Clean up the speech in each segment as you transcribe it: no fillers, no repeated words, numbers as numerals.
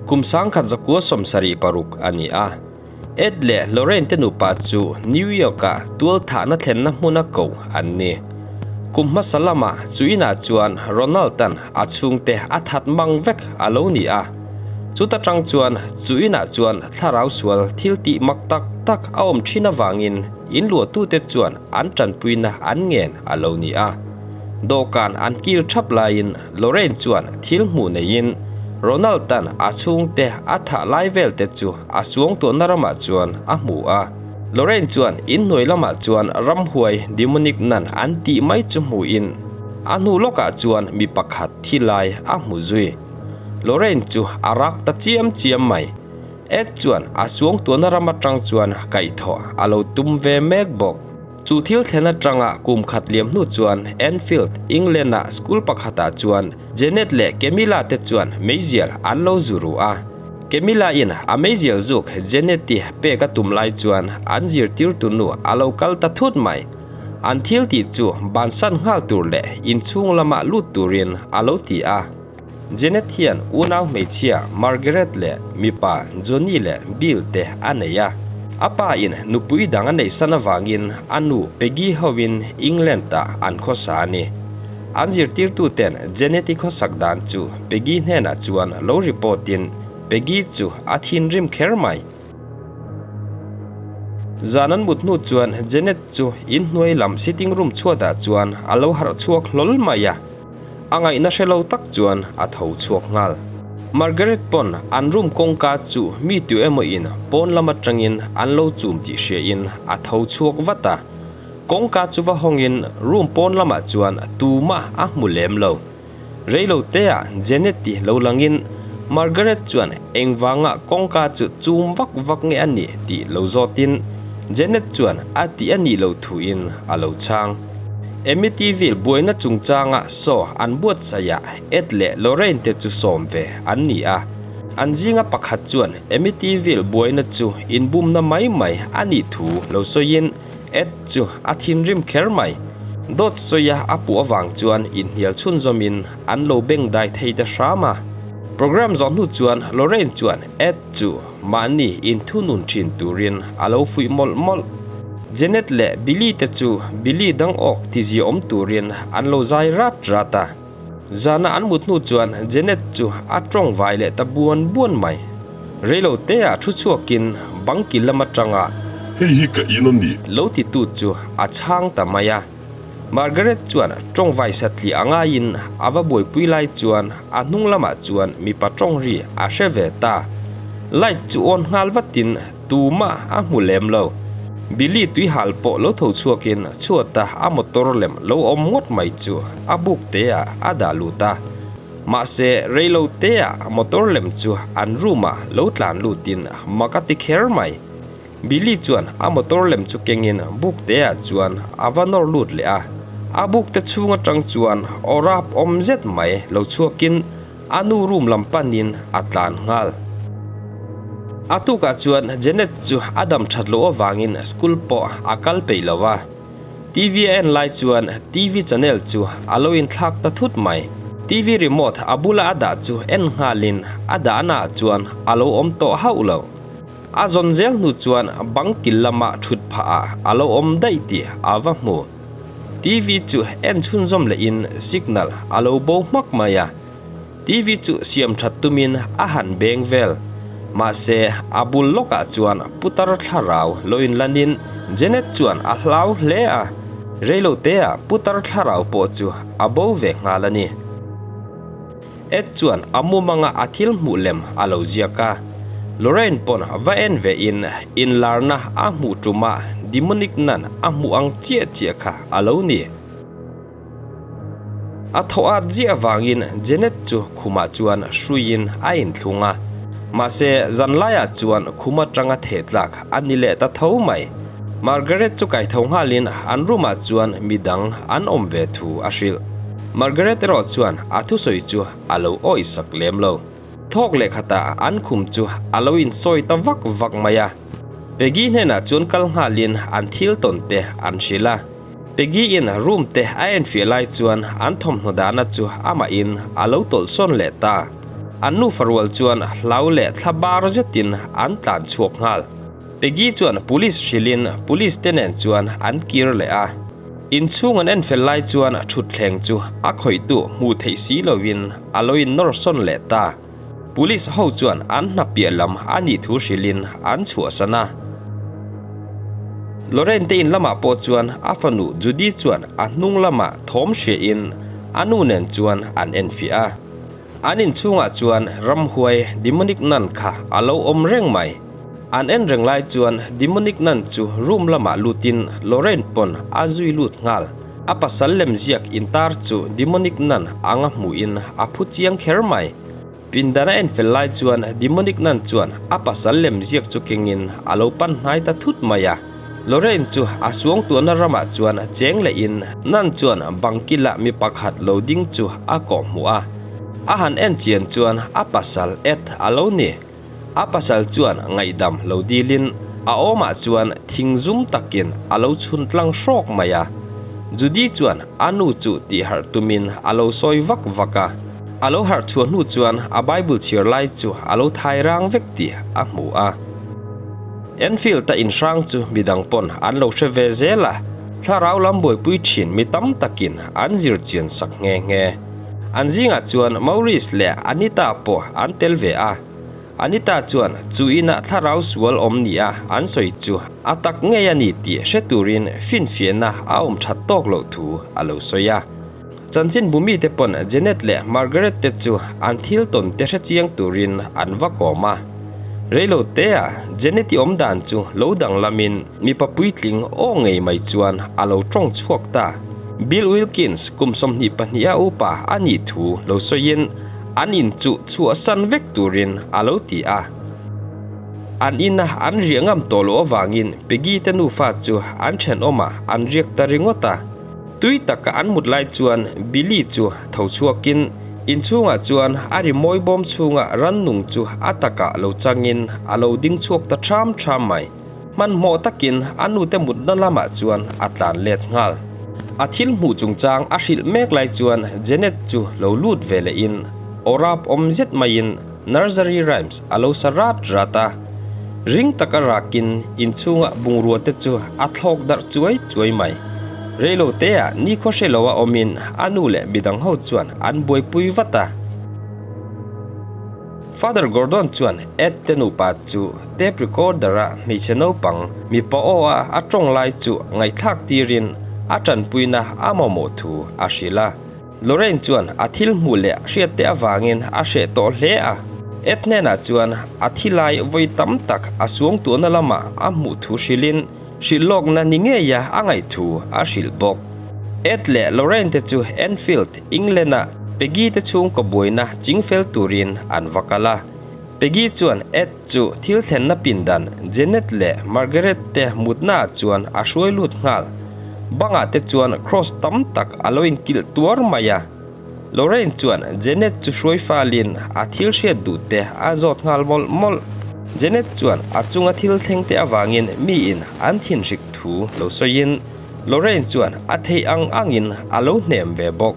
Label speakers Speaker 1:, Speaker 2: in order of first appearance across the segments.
Speaker 1: Kum 1976 a ni a. Ed leh Lorraine te nupa chu New York-ah tualthahna thlenna hmuna ko an ni. Kum hmasa lamah chu inah chuan Ronald-a'n a chhungte a that mang vek a lo ni a. Chuta tang chuan chu inah chuan thlarau sual thil tih mak tak tak a awm thin avangin inluahtute chuan an tanpuina an ngen a lo ni a. Dawhkan an kil thap laiin Lorraine chuan thil hmuh neiin Ronald-a'n a chhungte a thah lai vel te chu a suangtuahna ramah chuan a hmu a. Lorraine chuan inhnuai lamah chuan ramhuai demonic nan an tih mai chu hmuhin a hnu lawkah chuan mi pakhat thi lai a hmu zui. Lorraine chu a rak ta chiam chiam mai. Ed chuan a suangtuahna ram atang chuan kaihthawh a lo tum ve mek bawk. Chu thil thlen atanga kum khat liam hnu chuan Enfield, England-a school pakhatah chuan Janet leh Camilla te chuan meizial an lo zu ru a. Camilla-in a meizial zuk Janet-i pek a tum lai chuan an zirtirtu nu a lo kal ta thut mai. An thil tih chu bansan nghal tur leh inchhung lama lut turin a lo ti a. Janet hian unau hmeichhia Margaret leh mipa Johnny leh Bill te a nei a. A pa in nupui dang a neih san avangin a nu Peggy hovin England-ah an khawsa a ni. An zirtirtu ten Janet-i khawsak dan chu Peggy hnenah chuan lo report in Peggy chu a thinrim kher mai. Zan an mut hnu chuan Janet chu inhnuai lam sitting room chhuatah chuan a lo harh chhuak hlawl mai a. A ngaihna hre lo tak chuan a tho chhuak nghal. Margaret pawn an room kawngka chu mi tu emaw in pawn lam atangin an lo chum tih hria in a tho chhuak vat a. Kawngka chu va hawng in room pawn lamah chuan tumah a hmu lem lo. Reilo te ah Janet ti lo lang in Margaret chuan engvanga kawngka chu chum vak vak nge a nih tih lo zawt in Janet chuan a tih a nih lo thu in a lo chhang. Amityville buaina chungchanga saw an buatsaihah Ed leh Lorraine te chu sawm ve an ni a. An zinga pakhat chuan Amityville buaina chu inbumna mai mai a nih thu lo sawiin Ed chu a thinrim kher mai. Dawt sawia a puh avang chuan inhnial chhunzawmin an lo beng dai thei ta hram a. Program zawh hnu chuan Lorraine chuan Ed chu mahni inthunun thin turin a lo fuih mawlh mawlh. Janet leh Billy te chu Billy dang awk tizia awm turin an lo zai rat rat a. Zana an mut hnu chuan Janet chu a tawng vai leh ta buan buan mai. Reilo te ah thu chhuakin bang kil lam atanga.
Speaker 2: Hei hi ka in a ni.
Speaker 1: Lo titu chu a chhang ta mai a. Margaret chuan tawng vai satliah a ngaiin a va buaipui lai chuan a hnung lamah chuan mipa tawng ri a hre ve ta. Light chu on nghal vatin tumah a hmu lem lo. Billy tuihal pawh lo tho chhuakin chhuata a motor lem lo awm ngawt mai chu a buk te ah a dah lut a. Mahse reilo te ah motor lem chu an room ah lo tlan lutin mak a ti kher mai. Billy chuan a motor lem chu kengin buk te ah chuan a va nawr lut leh a. A buk te chhung atang chuan aw rap awm zet mai lo chhuakin a nu room lam panin a tlan nghal. A tukah chuan Janet chu a dam that loh avangin school pawh a kal peih lo a. TV a en lai chuan TV channel chu a lo inthlak ta thut mai. TV remote a bula a dah chu en nghalin a dahna ah chuan a lo awm tawh hauh lo. A zawn zel hnu chuan bang kil lama thut phah ah a lo awm daih tih a va hmu. TV chu en chhunzawm lehin signal a lo bo hmak mai a. TV chu siam that tumin a han beng vel. Mahse, a bul lawkah chuan putar thlarau lo inlanin Janet chuan a hlau hle a. Reiloteah putar thlarau pawh chu a bo ve nghal a ni. Ed chuan a mumanga a thil hmuh lem a lo ziak a. Lorraine pawn va en ve in inlarna a hmuh ṭuma demonic nan a hmuh ang chiah chiah kha a lo ni. A thaw at ziah avangin Janet chu khumah chuan hruiin a inthlung a. Mahse, zanlaiah chuan khum aṭanga theh tlak a ni leh ta tho mai. Margaret chu kaitho nghalin an room ah chuan midang an awm ve thu a hrilh. Margaret erawh chuan a thusawi chu a lo awisak lem lo. Thawk leh khatah an khum chu a lo insawi ta vak vak mai a. Peggy hnenah chuan kal nghalin an thil tawn te an hrilh a. Peggy in room te a enfiah lai chuan an thawmhnaw dahna chu amahin a lo tawlhsawn leh ta. An nufa rual chuan hlau leh thla bar zetin an tlan chhuak nghal. Peggy chuan police hrilhin police te nen chuan an kir leh a. Inchhung an enfel lai chuan thutthleng chu a khawihtu hmuh theih si lovin a lo innawr sawn leh ta. Police ho chuan an hna piah lam a nih thu hrilhin an chhuahsan a. Lorraine te in lamah pawh chuan a fanu Judy chuan a hnung lamah thawm hriain a nu nen chuan an enfiah a. An inchhungah chuan ramhuai demonic nun kha a lo awm reng mai. An en reng lai chuan demonic nun chu room lamah lutin Lorraine pawn a zui lut nghal. A pasal lem ziak intar chu demonic nun anga hmuhin a phu chiang kher mai. Pindan a en fel lai chuan demonic nun chuan a pasal lem ziak chu kengin a lo pan hnai ta thut mai a. Lorraine chu a suangtuahna ramah chuan cheng lehin Nan chuan bang kila mi pakhat lo ding chu a kawh hmuh a. A han en chian chuan a pasal Ed a lo ni. A pasal chuan ngaihdam lo dilin a awmah chuan thing zum takin a lo chhun tlang hrawk mai a. Judy chuan a nu chu tihharh tumin a lo sawi vak vak a. A lo harh chhuah hnu chuan a Bible chhiar lai chu a lo thai rang vek tih a hmu a. Enfield-a inhrang chu midang pawn an lo hre ve zel a, thlarau lam buaipui thin mi tam takin an zir chian sak nghe nghe. An zingah chuan Maurice leh Anita pawh an tel ve a. Anita chuan chu inah thlarau sual awm nia an sawi chu a tak ngei a ni tih hre turin finfiahna a awm that tawk loh thu a lo sawi a. Chanchinbu mite pawn Janet leh Margaret te chu an thil tawn te hre chiang turin an va kawm a. Reilo tea Janet-i awm dan chu lo danglamin mipa puitling aw ngei mai chuan a lo tawng chhuak ta. Bill Wilkins kum 22 a upa a nih thu lo sawiin an in chu chhuahsan vek turin a lo ti a. An ina an riah ngam tawh loh avangin Peggy te nufa chu an thenawmah an riak ta ringawt a. Tui taka an mut lai chuan Billy chu tho chhuakin inchhungah chuan a rimawi bawm chhunga rannung chu a takah lo changin a lo ding chhuak ta ṭham ṭham mai. Hmanhmawh takin a nute mutna lamah chuan a tlan let nghal. A thil hmuh chungchang a hrilh mek lai chuan Janet chu lo lut ve lehin aw rap awm zet maiin Nursery Rhymes a lo sa rat rat a. Ring taka rakin inchhunga bungrua te chu a thlawk darh chuai chuai mai. Reilo teah nikhaw hre loa awmin a nu leh midang ho chuan an buaipui vat a. Father Gordon chuan Ed te nupa chu tape recorder-a hmeichhe naupang mipa aw-a a tawng lai chu ngaihthlak tirin a tanpuina a mamawh thu a hrilh a. Lorraine chuan a thil hmuh leh hriatte avangin a hreh tawh hle a. Ed hnenah chuan a thi lai vawi tam tak a suangtuahna lamah a hmuh thu hrilhin hrilh lawkna ni ngeia a ngaih thu a hrilh bawk. Ed leh Lorraine te chu Enfield, England-a Peggy te chhungkaw buaina chingfel turin an va kal a. Peggy chuan Ed chu thil thlenna pindan Janet leh Margaret te mutnaah chuan a hruai lut nghal. Bangah te chuan cross tam tak a lo inkilh tuar mai a. Lorraine chuan Janet chu hruai falin a thil hriat duh te a zawt nghal mawlh mawlh. Janet chuan a chunga thil thleng te avangin miin an thinhrik thu lo sawiin Lorraine chuan a theih ang angin a lo hnem ve bawk.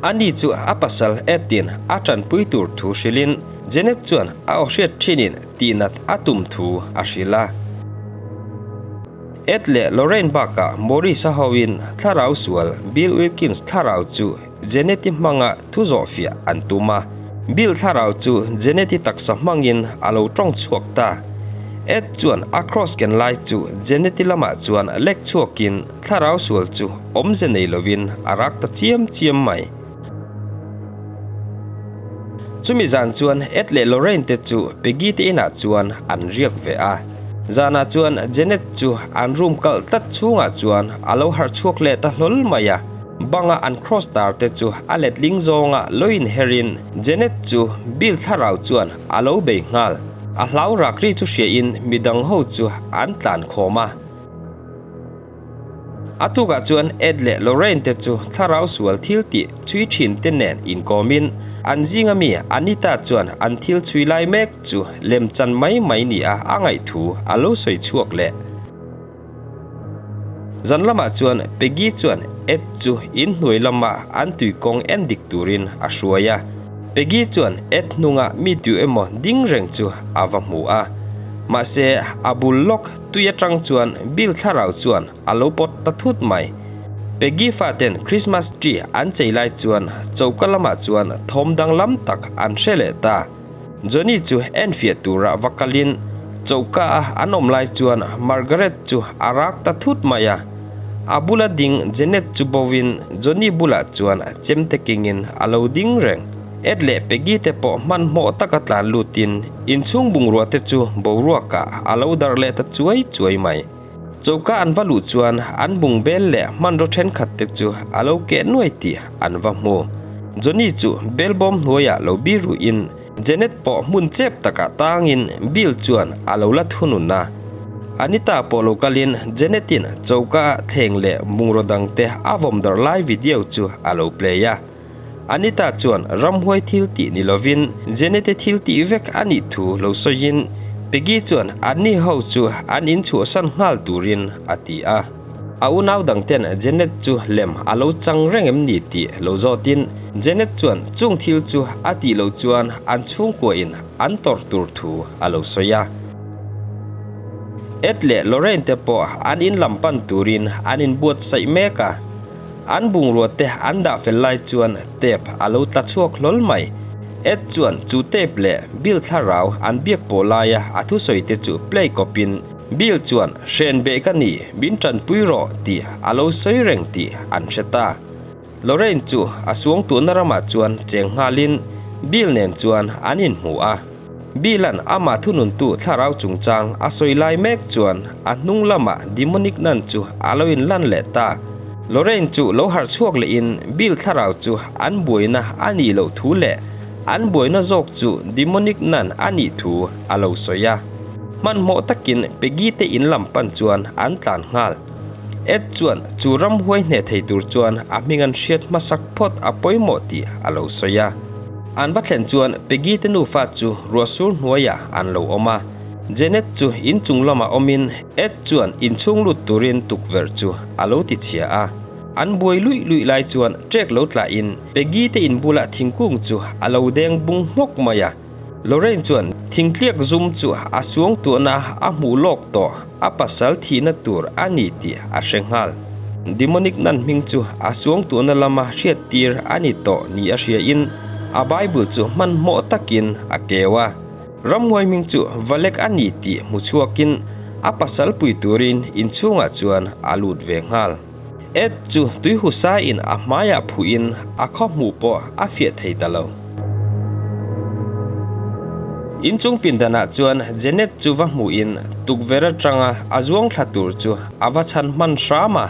Speaker 1: Ani chu a pasal Ed-in a tanpui tur thu hrilhin Janet chuan a aw hriat thinin tihnat a tum thu a hrilh a. Ed leh Lorraine bakah Maurice-a hoin thlarau sual Bill Wilkins thlarau chu Janet-i hmanga thu zawhfiah an tum a. Bill thlarau chu Janet-i taksa hmangin a lo tawng chhuak ta. Ed chuan a cross ken lai chu Janet-i lamah chuan lek chhuakin Thlarau sual chu awmze nei lovin a rak ta chiam chiam mai. Chumi zan chuan Ed leh Lorraine te chu Peggy te inah chuan an riak ve a. Zanah chuan Janet chu an room kalh tlat chhungah chuan a lo harh chhuak leh ta hlawl mai a. Banga an cross tar te chu a letling zawnga lo inherin Janet chu Bill thlarau chuan a lo bei nghal. A hlau rak ri chu hriain midang ho chu an tlan khawm a. A tukah chuan Ed leh Lorraine te chu thlarau sual thil tih chhui thin te nen inkawmin an zinga mi Anita chuan an thil chhui lai mek chu lemchan mai mai nia a ngaih thu a lo sawi chhuak leh. Zan lamah chuan Peggy chuan Ed chu inhnuai lama an tuikawng en dik turin a hruai a. Peggy chuan Ed hnunga mi tu emaw ding reng chu a va hmu a. Mahse, a bul lawk tui atang chuan Bill thlarau chuan a lo pawt ta thut mai. Peggy faten Christmas tree an chei lai chuan choka lamah chuan thawm danglam tak an hre leh ta. Johnny chu enfiah tura va kalin choka a an awm lai chuan Margaret chu a rak ta thut mai a. A bula ding Janet chu bovin Johnny bulah chuan chemte kengin a lo ding reng. Ed leh Peggy te pawh hmanhmawh taka tlan lutin inchhung bungrua te chu boruakah a lo darh leh ta chuai chuai mai. Choka an va luh chuan an bung bel leh hmanraw thenkhat te chu a lo keh nuai tih an va hmu. Johnny chu bel bawm hnuaiah lo bi ruhin Janet pawh hmun chep takah tangin Bill chuan a lo la thunun a. Anita pawh lo kalin Janet-in choka ah thleng leh bungraw dangte a vawm darh lai video chu a lo play a. Anita chuan ramhuai thil tih ni lovin Jenete thil tih vek a nih thu lo sawiin Peggy chuan anni ho chu an inchhuahsan nghal turin a ti a. A unau dangten Janet chu lem a lo chang reng em ni tih lo zawtin Janet chuan chung thil chu a tih loh chuan an chhungkuain an tawrh tur thu a lo sawi a. Ed leh Lorraine te pawh an in lam pan turin an inbuatsaih mek a. An bungrua te an dah fel lai chuan tape a lo tla chhuak hlawl mai. Ed chuan chu tape leh Bill thlarau an biak pawh laia a thusawi te chu play kawpin Bill chuan hren beh ka ni, min tanpui rawh tih a lo sawi reng tih an hre ta. Lorraine chu a suangtuahna ramah chuan cheng nghalin Bill nen chuan an inhmu a. Bill-a'n amah thununtu thlarau chungchang a sawi lai mek chuan a hnung lamah demonic nun chu a lo inlan leh ta. Lorraine chu lo harh chhuak lehin Bill thlarau chu an buaina a nih loh thu leh an buaina zawk chu demonic nun a nih thu a lo sawi a. Hmanhmawh takin Peggy te in lam pan chuan an tlan nghal. Ed chuan chu ramhuai hneh thei tur chuan a hming an hriat hmasak phawt a pawimawh tih a lo sawi a. An va thlen chuan Peggy te nufa chu ruahsur hnuaiah an lo awm a. Janet chu inchung lamah awmin Ed chuan inchhung lut turin tukverh chu a lo ti chhia a. An buai luih luih lai chuan trek lo tlahin Peggy te in bulah thingkung chu a lo deng bung hmawk mai a. Lorraine chuan thingtliak zum chu a suangtuahna a hmuh lawk tawh a pasal thihna tur a ni tih a hre nghal. Demonic nan hming chu a suangtuahna lama hriattir a ni tawh ni a hriain a Bible chu hmanhmawh takin a keu a. Ramhuai hming chu Valek a ni tih hmu chhuakin a pasal pui turin inchhungah chuan a lut ve nghal. Ed chu tuihusain a hmaiah phuhin a khaw hmuh pawh a fiah thei ta lo. Inchung pindanah chuan Janet chu va hmuhin tukverh atanga a zuang thla tur chu a va chhan hman hram a.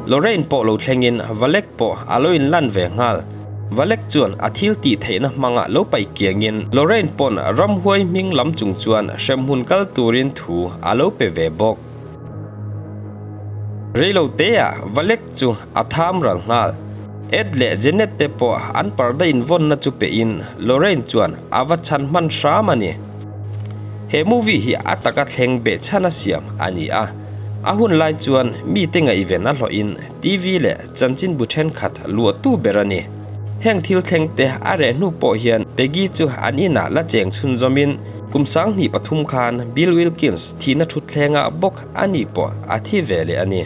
Speaker 1: Lorraine pawh lo thlengin Valek pawh a lo inlan ve nghal. Valek chuan a thil tih theihna hmanga lo paih kiangin Lorraine pawn ramhuai hming lam chung chuan hremhmun kal turin thu a lo pe ve bawk. Reilo teah Valek chu a tham ral nghal. Ed leh Janet te pawh an parda invawnna chu pehin Lorraine chuan a va chhan hman hram a ni. He movie hi a taka thleng behchhan a siam a ni a. A hun lai chuan mite ngaihven a hlawhin TV leh chanchinbu thenkhat luahtu ber a ni. Heng thil thleng te a reh hnu pawh hian Peggy chu an inah la cheng chhunzawmin kum 2003 khan Bill Wilkins thihna thutthlengah bawk a nih pawh a thi ve leh a ni.